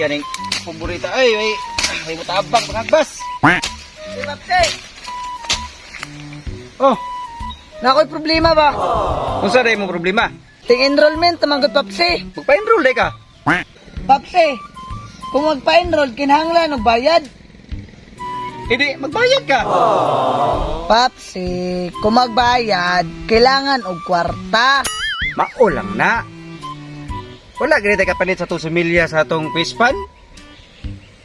Iyan ang paborito. Ay, ay, ay, mutabang pangagbas. Si Papsi, Oh, na ako'y problema ba? unsa day mo problema? Ting enrollment naman gud, Papsi. Magpa-enroll day ka. Papsi, kung magpa-enroll, kinahanglan og bayad. Hindi, magbayad ka. Papsi, kung magbayad, kailangan og kwarta. Mao lang na. Wala gani tay kapalit sa atong similya sa atong fish pan.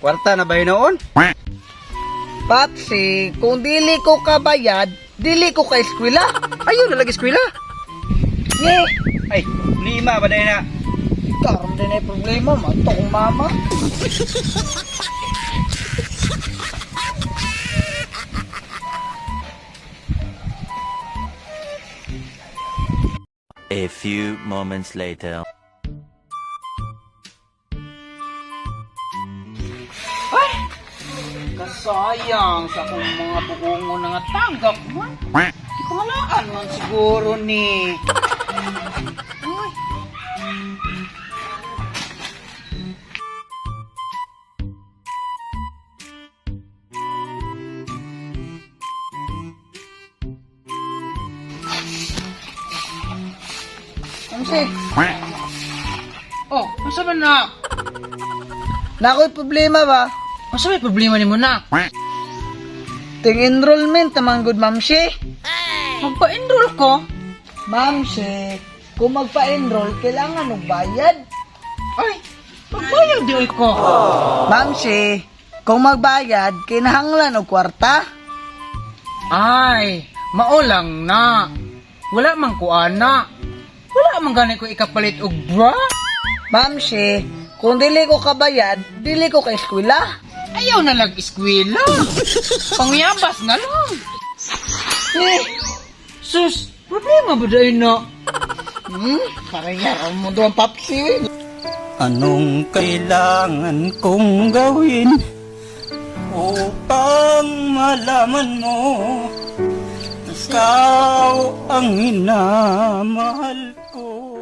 Kwarta na ba noon? Papsi, kung dili ko kabayad, dili ko ka eskwela. Ayaw na lagi eskwela. Nge, Ay, lima ba na? karon din ay problema, manto kong mama. A few moments later. Kasayang sa akong mga buongo na nga tanggap man. Pangalaan man siguro ni. Ay. Mamsi, Oh, unsa man na? na ako'y problema ba? Unsa may problema nimo na? Ting enrollment naman gud, Mamsi. Magpa-enroll ko? Mamsi, kung magpa-enroll, kailangan og bayad. Ay, magbayad di oy ko. Mamsi, kung magbayad, kinahanglan og kwarta. Ay, mao lang na. Wala man ko ana. Wala man gani ko ikapalit og bra. Mamsi, kung dili ko kabayad, dili ko ka eskwela. Ayaw na lag eskwela. Pangyabas na lang. Eh, Sus, problema ba dahil na? Parang mo doon, Papsi. Anong kailangan kong gawin upang malaman mo ikaw ang minamahal ko?